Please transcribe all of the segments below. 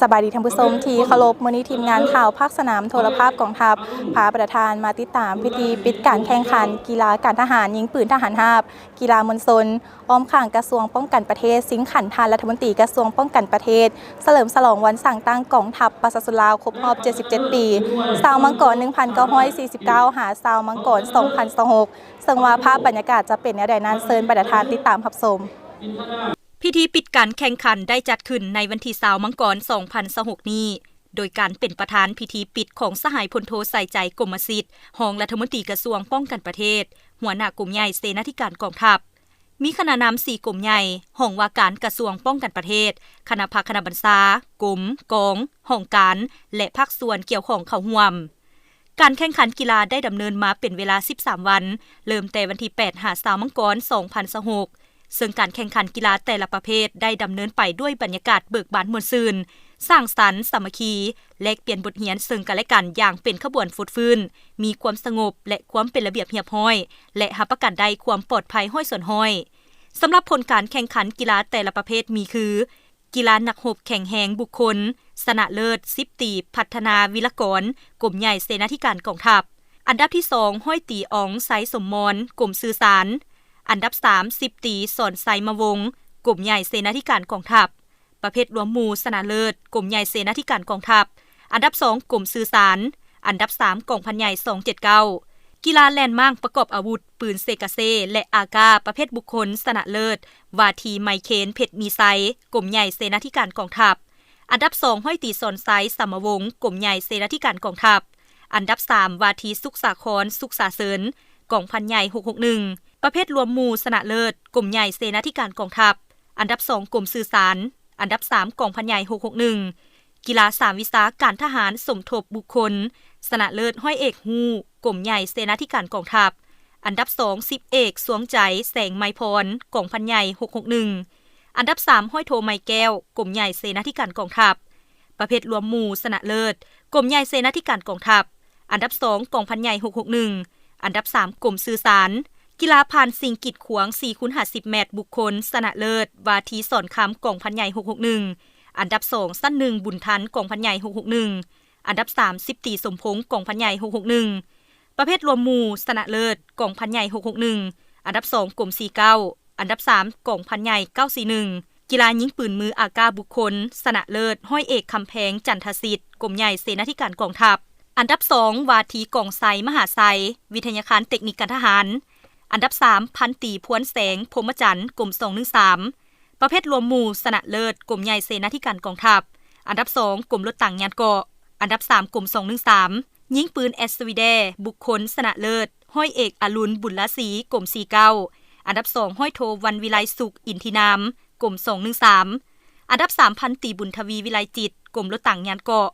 ສະບາຍດີທ່ານຜູ້ຊົມທີ່ເຄົາລົບ, ມື້ນີ້ທີມງານຂ່າວພາກສະໜາມໂທລະພາບກອງທັບ ພາບັນດາທ່ານມາຕິດຕາມພິທີປິດການແຂ່ງຂັນກິລາການທະຫານຍິງປືນທະຫານຮາບ, ກິລາມວນຊົນ ອ້ອມຂ້າງກະຊວງປ້ອງກັນປະເທດ, ຊິງຂັນທ່ານລັດຖະມົນຕີກະຊວງປ້ອງກັນປະເທດ ສະເຫຼີມສະຫຼອງວັນສ້າງຕັ້ງກອງທັບປະຊາຊົນລາວຄົບຮອບເຈັດສິບເຈັດປີ, ຊາວມັງກອນ ໜຶ່ງພັນເກົ້າຮ້ອຍສີ່ສິບເກົ້າ ຫາ ຊາວມັງກອນ ສອງພັນຊາວຫົກ ເຊິ່ງວ່າພາບບັນຍາກາດຈະເປັນແນວໃດນັ້ນ ເຊີນບັນດາທ່ານຕິດຕາມຮັບຊົມ. ພິທີປິດການແຂ່ງຂັນໄດ້ຈັດຂຶ້ນໃນວັນທີ ຊາວມັງກອນ ສອງພັນຊາວຫົກນີ້ ໂດຍການເປັນປະທານພິທີປິດຂອງສະຫາຍພົນໂທ ໄຊໃຈ ກົມມະສິດ ຮອງລັດຖະມົນຕີກະຊວງປ້ອງກັນປະເທດ, ຫົວໜ້າກົມໃຫຍ່ເສນາທິການກອງທັບ. ມີຄະນະນຳສີ່ກົມໃຫຍ່, ຫ້ອງວ່າການກະຊວງປ້ອງກັນປະເທດ, ຄະນະພັກຄະນະບັນຊາ, ກົມ, ກອງ, ຫ້ອງການ ແລະ ພາກສ່ວນກ່ຽວຂ້ອງເຂົ້າຮ່ວມ. ການແຂ່ງຂັນກິລາໄດ້ດຳເນີນມາເປັນເວລາສິບສາມວັນ, ເລີ່ມແຕ່ວັນທີ ແປດ ຫາ ຊາວມັງກອນ ສອງພັນຊາວຫົກ ເຊິ່ງການແຂ່ງຂັນກິລາແຕ່ລະປະເພດໄດ້ດຳເນີນໄປດ້ວຍບັນຍາກາດເບີກບານມ່ວນຊື່ນ, ສ້າງສັນ, ສາມັກຄີ, ແລກປ່ຽນບົດຮຽນເຊິ່ງກັນແລະກັນຢ່າງເປັນຂະບວນຟົດຟື້ນ, ມີຄວາມສະຫງົບ ແລະ ຄວາມເປັນລະບຽບຮຽບຮ້ອຍ ແລະ ຮັບປະກັນໄດ້ຄວາມປອດໄພຮ້ອຍສ່ວນຮ້ອຍ. ສຳລັບຜົນການແຂ່ງຂັນກິລາແຕ່ລະປະເພດມີຄື ກິລານັກຮົບແຂງແຮງບຸກຄົນ ຊະນະເລີດ ສິບ ຕີ ພັດທະນາ ວິລະກອນ ກົມໃຫຍ່ເສນາທິການກອງທັບ, ອັນດັບທີສອງ ຮ້ອຍຕີ ອອງ ໄຊສົມມອນ ກົມສື່ສານ, ອັນດັບສາມ ສິບ ຕີ ສອນໄຊ ມະວົງ ກົມໃຫຍ່ເສນາທິການກອງທັບ. ປະເພດລວມໝູ່ຊະນະເລີດ ກົມໃຫຍ່ເສນາທິການກອງທັບ, ອັນດັບສອງ ກົມສື່ສານ, ອັນດັບສາມ ກອງພັນໃຫຍ່ ສອງເຈັດເກົ້າ. ກິລາແລ່ນມ້າງປະກອບອາວຸດ ປືນເຊກາເຊ ແລະ ອາກາ ປະເພດບຸກຄົນ ຊະນະເລີດ ວ່າທີ ໄມເຄນ ເພັດມີໄຊ ກົມໃຫຍ່ເສນາທິການກອງທັບ, ອັນດັບສອງ ຮ້ອຍຕີ ສອນໄຊ ສາມະວົງ ກົມໃຫຍ່ເສນາທິການກອງທັບ, ອັນດັບສາມ ວ່າທີ ສຸກສາຄອນ ສຸກສາເສີນ ກອງພັນໃຫຍ່ ຫົກຫົກໜຶ່ງ. ປະເພດລວມໝູ່ຊະນະເລີດ ກົມໃຫຍ່ເສນາທິການກອງທັບ, ອັນດັບສອງ ກົມສື່ສານ, ອັນດັບສາມ ກອງພັນໃຫຍ່ ຫົກຫົກໜຶ່ງ. ກິລາສາມວິຊາການທະຫານສົມທົບບຸກຄົນ ຊະນະເລີດ ຮ້ອຍເອກ ຮູ້ ກົມໃຫຍ່ເສນາທິການກອງທັບ, ອັນດັບສອງ ສິບເອກ ສວງໃຈ ແສງໄມພອນ ກອງພັນໃຫຍ່ ຫົກຫົກໜຶ່ງ, ອັນດັບສາມ ຮ້ອຍໂທ ໄມແກ້ວ ກົມໃຫຍ່ເສນາທິການກອງທັບ. ປະເພດລວມໝູ່ຊະນະເລີດ ກົມໃຫຍ່ເສນາທິການກອງທັບ, ອັນດັບສອງ ກອງພັນໃຫຍ່ ຫົກຫົກໜຶ່ງ, ອັນດັບສາມ ກົມສື່ສານ. ກິລາຜ່ານສິ່ງກີດຂວາງ ສີ່ ຄູນ ຫ້າສິບແມັດ ບຸກຄົນ ຊະນະເລີດ ວ່າທີ ສອນຄຳ ກອງພັນໃຫຍ່ ຫົກຫົກໜຶ່ງ, ອັນດັບສອງ ຊັ້ນໜຶ່ງ ບຸນທັນ ກອງພັນໃຫຍ່ ຫົກຫົກໜຶ່ງ, ອັນດັບສາມ ສິບ ຕີ ສົມພົງ ກອງພັນໃຫຍ່ ຫົກຫົກໜຶ່ງ. ປະເພດລວມໝູ່ຊະນະເລີດ ກອງພັນໃຫຍ່ ຫົກຫົກໜຶ່ງ, ອັນດັບສອງ ກົມສີ່ເກົ້າ, ອັນດັບສາມ ກອງພັນໃຫຍ່ ເກົ້າສີ່ໜຶ່ງ. ກິລາຍິງປືນມືອາກາບຸກຄົນ ຊະນະເລີດ ຮ້ອຍເອກ ຄຳແພງ ຈັນທະສິດ ກົມໃຫຍ່ເສນາທິການກອງທັບ, ອັນດັບສອງ ວ່າທີ ກອງໄຊ ມະຫາໄຊ ວິທະຍາຄານເຕັກນິກການທະຫານ, ອັນດັບສາມ ພັນຕີ ພວນແສງ ພົມມະຈັນ ກົມສອງໜຶ່ງສາມ. ປະເພດລວມໝູ່ຊະນະເລີດ ກົມໃຫຍ່ເສນາທິການກອງທັບ, ອັນດັບສອງ ກົມລົດຖັງຍານເກາະ, ອັນດັບສາມ ກົມສອງໜຶ່ງສາມ. ຍິງປືນແອັດສະວີແດ່ ບຸກຄົນ ຊະນະເລີດ ຮ້ອຍເອກ ອະລຸນ ບຸນລາສີ ກົມສີ່ເກົ້າ, ອັນດັບສອງ ຮ້ອຍໂທ ວັນວິໄລສຸກ ອິນທິນາມ ກົມສອງໜຶ່ງສາມ, ອັນດັບສາມ ພັນຕີ ບຸນທະວີ ວິໄລຈິດ ກົມລົດຖັງຍານເກາະ.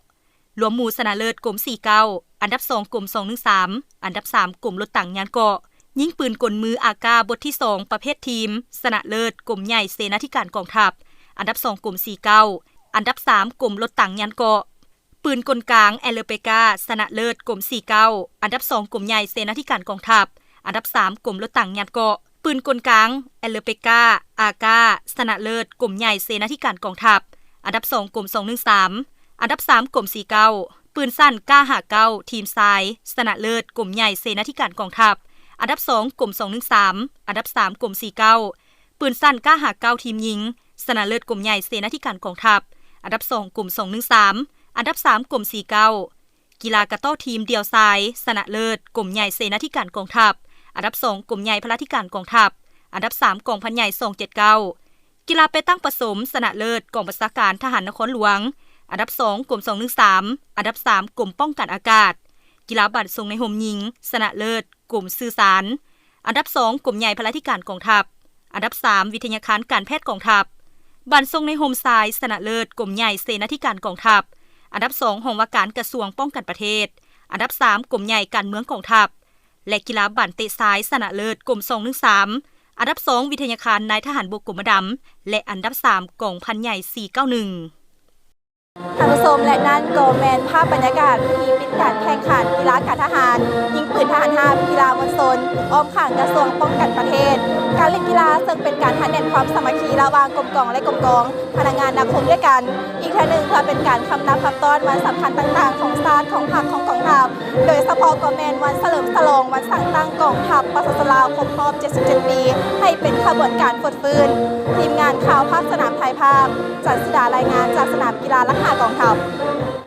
ລວມໝູ່ຊະນະເລີດ ກົມສີ່ເກົ້າ, ອັນດັບສອງ ກົມສອງໜຶ່ງສາມ, ອັນດັບສາມ ກົມລົດຖັງຍານເກາະ. ຍິງປືນກົນມືອາກາ ບົດທີສອງ ປະເພດທີມ ຊະນະເລີດ ກົມໃຫຍ່ເສນາທິການກອງທັບ, ອັນດັບສອງ ກົມສີ່ເກົ້າ, ອັນດັບສາມ ກົມລົດຖັງຍານເກາະ. ປືນກົນກາງ ແອລເລີເປກາ ຊະນະເລີດ ກົມສີ່ເກົ້າ, ອັນດັບສອງ ກົມໃຫຍ່ເສນາທິການກອງທັບ, ອັນດັບສາມ ກົມລົດຖັງຍານເກາະ. ປືນກົນກາງ ແອລເລີເປກາ ອາກາ ຊະນະເລີດ ກົມໃຫຍ່ເສນາທິການກອງທັບ, ອັນດັບສອງ ກົມສອງໜຶ່ງສາມ, ອັນດັບສາມ ກົມສີ່ເກົ້າ. ປືນສັ້ນ ກ້າຫ້າເກົ້າ ທີມຊາຍ ຊະນະເລີດ ກົມໃຫຍ່ເສນາທິການກອງທັບ, ອັນດັບສອງ ກົມສອງໜຶ່ງສາມ, ອັນດັບສາມ ກົມສີ່ເກົ້າ. ປືນສັ້ນ ກ້າຫ້າເກົ້າ ທີມຍິງ ຊະນະເລີດ ກົມໃຫຍ່ເສນາທິການກອງທັບ, ອັນດັບສອງ ກົມສອງໜຶ່ງສາມ, ອັນດັບສາມ ກົມສີ່ເກົ້າ. ກິລາກະຕໍ້ທີມດ່ຽວຊາຍ ຊະນະເລີດ ກົມໃຫຍ່ເສນາທິການກອງທັບ, ອັນດັບສອງ ກົມໃຫຍ່ພະລາທິການກອງທັບ, ອັນດັບສາມ ກອງພັນໃຫຍ່ ສອງເຈັດເກົ້າ. ກິລາແປຕັ້ງປະສົມ ຊະນະເລີດ ກອງບັນຊາການທະຫານນະຄອນຫຼວງ, ອັນດັບສອງ ກົມສອງໜຶ່ງສາມ, ອັນດັບສາມ ກົມປ້ອງກັນອາກາດ. ກິລາບານຊົງໃນຮົ່ມຍິງ ຊະນະເລີດ ກົມສື່ສານ, ອັນດັບສອງ ກົມໃຫຍ່ພະລາທິການກອງທັບ, ອັນດັບສາມ ວິທະຍາຄານການແພດກອງທັບ. ບານຊົງໃນຮົ່ມຊາຍ ຊະນະເລີດ ກົມໃຫຍ່ເສນາທິການກອງທັບ, ອັນດັບສອງ ຫ້ອງວ່າການກະຊວງປ້ອງກັນປະເທດ, ອັນດັບສາມ ກົມໃຫຍ່ການເມືອງກອງທັບ ແລະ ກິລາບານເຕະຊາຍ ຊະນະເລີດ ກົມສອງໜຶ່ງສາມ, ອັນດັບສອງ ວິທະຍາຄານນາຍທະຫານບົກກົມມະດຳ ແລະ ອັນດັບສາມ ກອງພັນໃຫຍ່ ສີ່ເກົ້າໜຶ່ງ. ທ່ານຜູ້ຊົມ ແລະ ນັ້ນກໍແມ່ນພາບບັນຍາກາດພິທີປິດການແຂ່ງຂັນກິລາການທະຫານຍິງປືນທະຫານຮາບ ກິລາມວນຊົນ ອ້ອມຂ້າງກະຊວງປ້ອງກັນປະເທດ ການຫຼິ້ນກິລາເຊິ່ງເປັນການຮັດແໜ້ນຄວາມສາມັກຄີລະຫວ່າງກົມກອງ ແລະ ກົມກອງ, ພະນັກງານນັກຮົບດ້ວຍກັນ. ອີກເທື່ອໜຶ່ງ ເພື່ອເປັນການຄຳນັບຮັບຕ້ອນວັນສຳຄັນຕ່າງໆຂອງຊາດ, ຂອງພັກ, ຂອງກອງທັບ, ໂດຍສະເພາະກໍແມ່ນວັນສະເຫຼີມສະຫຼອງວັນສ້າງຕັ້ງກອງທັບປະຊາຊົນລາວຄົບຮອບເຈັດສິບເຈັດປີ ໃຫ້ເປັນຂະບວນການຟົດຟື້ນ. ທີມງານຂ່າວພາກສະໜາມຖ່າຍພາບ, ຈັນສຸດາລາຍງານຈາກສະໜາມກິລາຫຼັກຫ້າກອງທັບ.